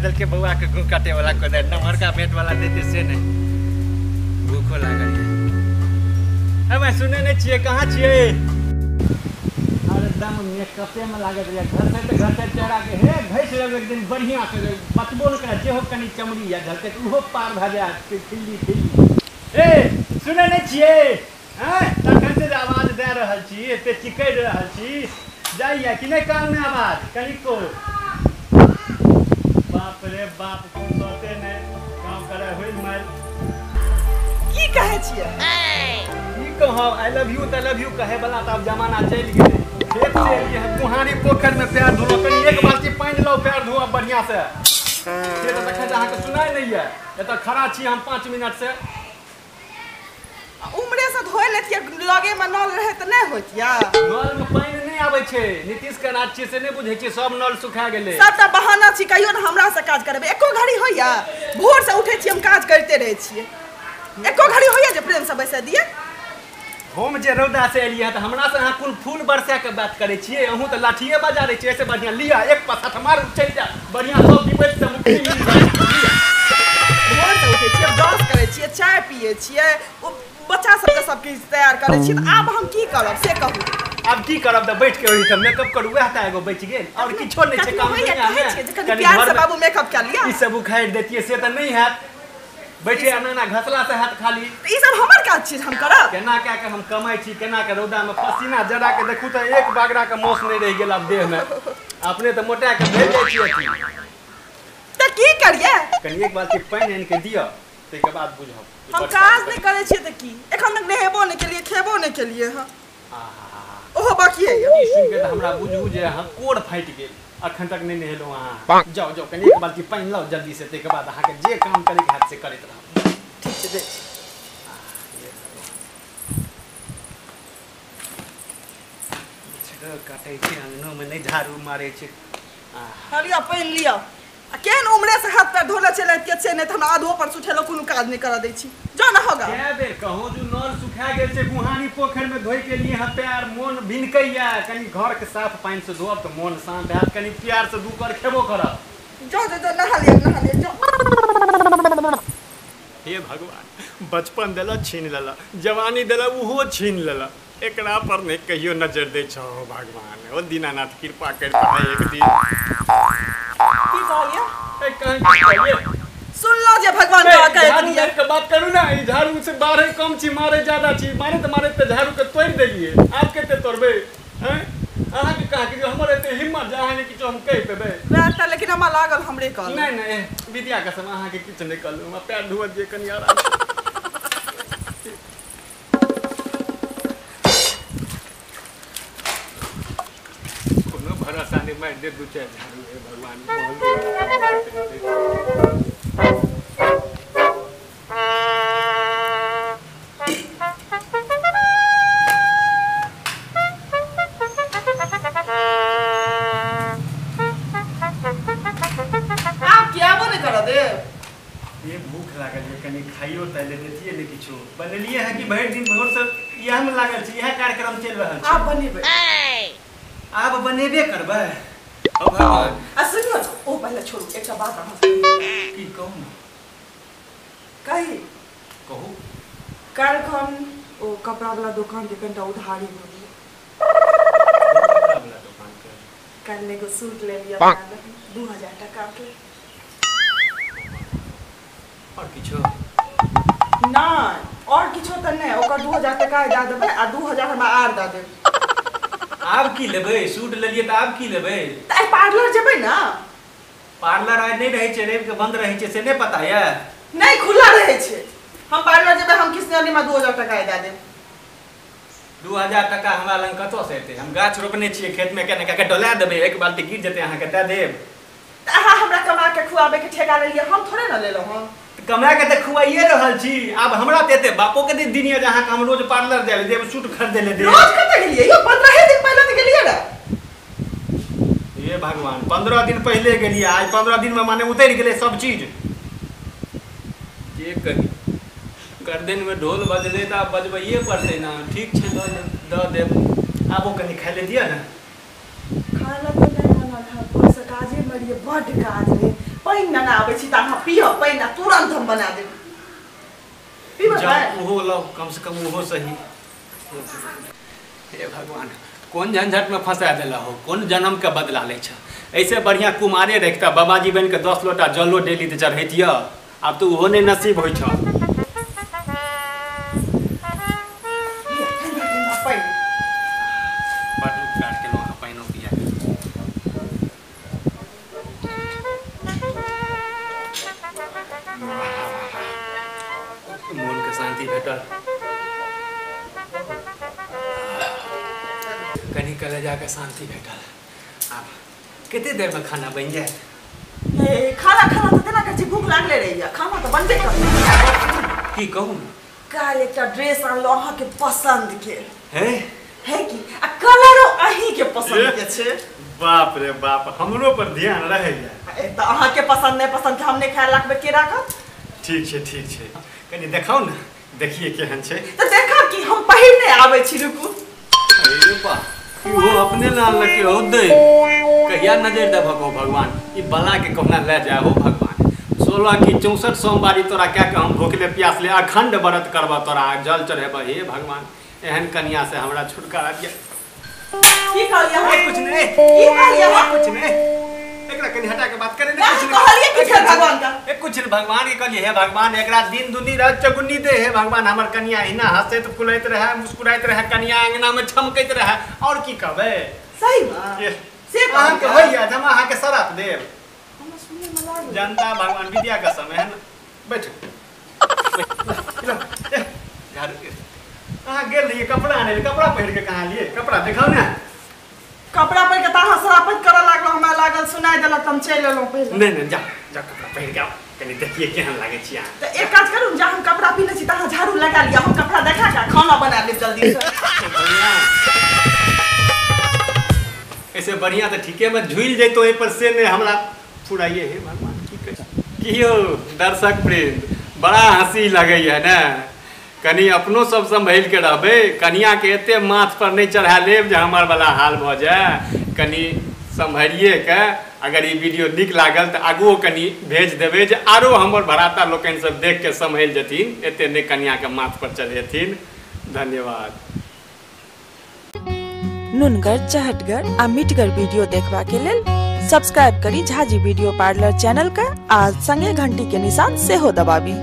देलकै बौआ के गु काटे वाला कोदारि, नमहरका बेट वाला देते से नहि। भूखो लागल ये। अरे सुनै नहि छियै, कहाँ छियै? अरे दम मेकअपे में लागत रहिए, घर से तऽ घर से चेहरा के हे घसि लेब एक दिन बढ़िया से, बचबो नहि करत, जेहो कनि चमड़ी या झलकै तऽ ओहो पार भए जायत खिल्ली खिल्ली। ए सुनै नहि छियै? आँय तखन से जे आवाज दए रहल छी, एते चिकरि रहल छी, जाइया कि नहि कानमे आवाज कनिको? बाप रे बाप, कोन सोते नहि काम करे हुइल माइल। की कहै छियै? की कहब, I love you तऽ लव यू कहै वाला तऽ आब जमाना चलि गेलै। खेत से एलियै हँ, कुहारी पोखरि में पैर धोलहुँ, कनि एक बाल्टी पानि लाउ पैर धोअब बढ़िया से। से तऽ तखन अहाँके सुनाइ नहि यऽ, एतऽ खड़ा छी हम 5 मिनट से। उम्रे से धोइ लेतियै, लगे में नल रहै तऽ नहि होइतियै? नल में पानि नहि आबै छै, नीतीश के राज छियै से नहि बुझै छियै, सब नल सुखा गेलै। सबटा बहाना छी, कहियो ने हमरा से काज करबै। एको घड़ी होइया? भोर से उठै छी हम काज करिते रहै छियै, एको घड़ी होइया जे प्रेम से बैसै दियै? हम जे रौदा से एलियै तऽ हमरा से अहाँ कोन फूल बरसा के बात करै छियै? अहूँ तऽ लाठिए बजा दै छियै, एहिसँ बढ़िआँ लिअ एक पसाठ मारू चलि जायब, बढ़िआँ सब विपैत से मुक्ति मिल जायत। भोर से उठै छियै, ब्रश करै छियै, चाय पियै छियै, बच्चा सबके सब किछु तैयार करै छियै, तऽ आब हम की करब से कहू? आब की करब तऽ बैठ के ओहिठाम मेकअप करू, वएह टा एगो बचि गेल, आओर किछो नहि छै काम दुनिया मे। कनि प्यार से बाबू मेकअप कए लिअ। ई सब उखाड़ि देतियै से तऽ नहि हैत, बैठे एना एना घसला से हैत खाली। ई सब हमर काज छी, हम करब? केना कए के हम कमाइ छी, केना के रौदा में पसीना जरा के देखू तऽ एक बागरा के मौस नहि रहि गेल आब देह में, अपने तऽ मोटा के भेल जाइ छी अथी। तऽ की करियै? कनि एक बाल्टी पानि आनि के दिअ, ताहिके बाद बुझब। हम काज नहि करै छियै तऽ की? एखन तक नहेबो नहि केलियै, खेबो नहि केलियै हँ, ओहो बाकिए यऽ। ई सुनि के तऽ हमरा बुझू जे अहाँ कोर फाटि गेल, अखन तक नहि नहेलहुँ अहाँ। जाउ जाउ कनि एक बाल्टी पानि लाउ जल्दी से, ताहिके बाद अहाँके जे काम करैके हैत से करैत रहब। ठीक छै, दै छी। काटै छै अङ्गनोमे, नहि झाड़ू मारै छै। लिअ पानि लिअ। आ केहन उम्रे से हाथ पैर धोले चलि अबितियै से नहि, तऽ हमरा आधो पर सुठेलो कोनो काज नहि करऽ दै छी। जाउ ने होगा। कए बेर कहूँ जो नल सुखा गेल छै, कुहानी पोखरि में धोइ के लिए पैर, मोन भिनकैया, कनि घर के साफ पानि से धोअब तऽ मोन शांत हैत, कनि प्यार से दू कर खेबो करब। जाउ जाउ जाउ नहा लिअ, नहा लिअ जाउ। हे भगवान, बचपन देलक छीन लेलक, जवानी देलक ओहो छीन लेलक, एकरा पर नहि कहियो नजर दै छहो भगवान। ओ दीनानाथ कृपा करितह एक दिन। की कहलियै? कहलियै सुनलहुँ जे भगवान झाड़ू के बात करू ना, ई झाड़ू से बाहरे कम छी मारे ज्यादा छी, मारैत मारैत तऽ झाड़ू के तोड़ि देलियै, आब कते तोड़बै? हैं अहाँके कहाँ कि हमर एते हिम्मत जे अहाँके किछो हम कहि पेबै? वएह तऽ, लेकिन हमरा लागल हमरे कहल। नहि नहि विद्या कसम अहाँके किछु नहि कहलहुँ, हमरा पैर धोअ दिअ कनि आराम। कोनो भरोसा नहि, मारि दे दू चारि झाड़ू। हे भगवान, आब कियाबो नहि करऽ देब? ये भूख लागल ये, कनि खाइयो तऽ ले देतियै ने किछो। बनेलियै हँ कि भरि दिन भोर से इएह में लागल छी, इएह कार्यक्रम चलि रहल छै। आब बनेबै? आब बनेबे करबै। ओ भगवान। आ सुनियौ, ओ पहिले छोड़ू, एकटा बात अहाँ से की कहू ने? कही कहू। काल्हि खन ओ कपड़ा वाला दोकान के कनिटा उधारी भऽ गेलै। कपड़ा वाला दोकान के? काल्हि एगो सूट लेलियै 2000 टका के। आओर किछो? नहि, आओर किछो तऽ नहि, ओकर 2000 टका दए देबै आ 2000 हमरा आर दए देब। आब की लेबै? सूट लेलियै तऽ आब की लेबै? तऽ आइ पार्लर जेबै ने? पार्लर आइ नहि रहै छै, रवि के बंद रहै छै, से नहि पता यऽ? नहि, खुला रहै छै। हम पार्लर जेबै, हम किछु नहि, 2000 टका दए देब। 2000 टका हमरा लग कतऽ से एतै? हम गाछ रोपने छियै खेतमे, केना कए कऽ डोला देबै, एक बाल्टी गिर जेतै अहाँके दए देब। तऽ अहाँ हमरा कमा के खुआबै के ठेका लेलियै, हम थोड़े ने लेलहुँ हँ। कमा के तऽ खुआइए रहल छी, आब हमरा तऽ एते बापो के दिन यऽ जे अहाँके हम रोज पार्लर जाय लए देब, सूट खरीदे लए देब। रोज कतऽ गेलियै यौ? 15 दिन पहिले तऽ गेलियै रऽ। हे भगवान, 15 दिन पहिले गेलियै, आइ 15 दिन में माने उतरि गेलै सब चीज। जे कही, गर्दन में ढोल बजलै तऽ आब बजबैए पड़तै ने। ठीक छै, दऽ देब। आबो कनि खाइ लए दिअ ने। खाय लए तऽ नहि बनल हँ, भोरसँ काजे मे रहियै, बड्ड काज रहै, पानि ने आबै छी तऽ अहाँ पियब पानि आ तुरंत हम बना देब। पीबै? ओहो लाउ, कम से कम ओहो सही। हे भगवान, कोन झंझट में फंसा देला हो, कोन जन्म के बदला लै छ। ऐसे बढ़िया कुमारे रखता बाबाजी बन के 10 लोटा जलो डेली तऽ चढ़ैतिय, आब तऽ ओहो नहि नसीब होइ छ। बड उपकार केलहुँ अहाँ पानिओ पिया। मोन के शांति भेटल, कनी कलेजा के शांति भेटल। आब कते देर में खाना बनि जायत? खाना खाना तऽ तेना करै छी, भूख लागले रहैया, खाना तऽ बनबे करतै। की कहू ने, काल्हि एकटा ड्रेस आनलहुँ अहाँके पसन्द के। हे है की, आ कलरो अहीं के पसन्द के छै। बाप रे बाप, हमरो पर ध्यान रहैया। तऽ अहाँके पसन्द नहि पसन्द के हम नहि ख्याल राखबै, के राखत? ठीक छै ठीक छै, कनी देखाउ ने, देखिए केहन छै। तऽ देखब कि हम पहिरने आबै छी, रुकू। अरे बा, इहो अपने लाल लके हो दे, कहिया नजर देबहक हो भगवान, ई बला के कहुना ले जाय हो भगवान। 16 की 64 सोमवारी तोरा कए के हम भूखले प्यासले अखंड व्रत करबह, तोरा जल चढ़ेबह। हे भगवान, एहन कनिया से हमरा छुटकारा दिया। की कहलियै? कुछ नहीं। की कहलियै? कुछ नहीं, एकरा कनी हटा के बात करे ने। कुछ नहीं कहलियै कि फेर भगवान का? ए कुछ नहीं, भगवान के कहलियै हे भगवान एकरा दिन दुनी रात चौगुनी दे। हे भगवान, हमर कनिया एहिना हंसैत फुलैत रहे, मुस्कुराइत रहे, कनिया अंगना में छमकैत रहे, और की कहबै? सही में से अहाँके होइया जे हम अहाँके शराप देब? हमरा सुनै में लागल। जनता भगवान विद्या के समय है ना। बैठू, अहाँ गेल रहियै कपड़ा आनै लए, कपड़ा पहिर के कहाँ लिए? कपड़ा देखाउ ने। कपड़ा पहिर के तऽ अहाँ शरापत करऽ लागलहुँ, हमरा लागल सुनाइ देलक तऽ हम चलि एलहुँ पहिले। नहि नहि, जा जा कपड़ा पहिर के आउ, कनी देखिए केहन लागै छी अहाँ। तऽ एक काज करू, जा हम कपड़ा पिन्है छी तऽ अहाँ झाड़ू लगा लिअ, हम कपड़ा देखा कऽ खाना बना लेब जल्दी से। ऐसे बढ़िया तऽ ठीके में झुलि जैतो एहि पर, से नहि हमरा फुराइए। हे भगवान, की कहै की यौ दर्शक वृंद, बड़ा हँसी लगैया ने। कनी अपनो सब सम्भलि के रहबै, कनिया के एते माथ पर नहि चढ़ा लेब जे हमर वाला हाल भऽ जाय। कनी सम्भरिए के, अगर ई वीडियो नीक लागल तऽ आगुओ कनी भेज देबै जे आरो हमर भराता लोकनि सब देख के सम्भलि जेथिन, एते नहि कनिया के माथ पर चढ़ेथिन। धन्यवाद। नुनगर, चहटगर आ मिठगर वीडियो देखबा के लेल सब्सक्राइब करी झाजी वीडियो पार्लर चैनल के आ संगे घंटी के निशान सेहो दबाबी।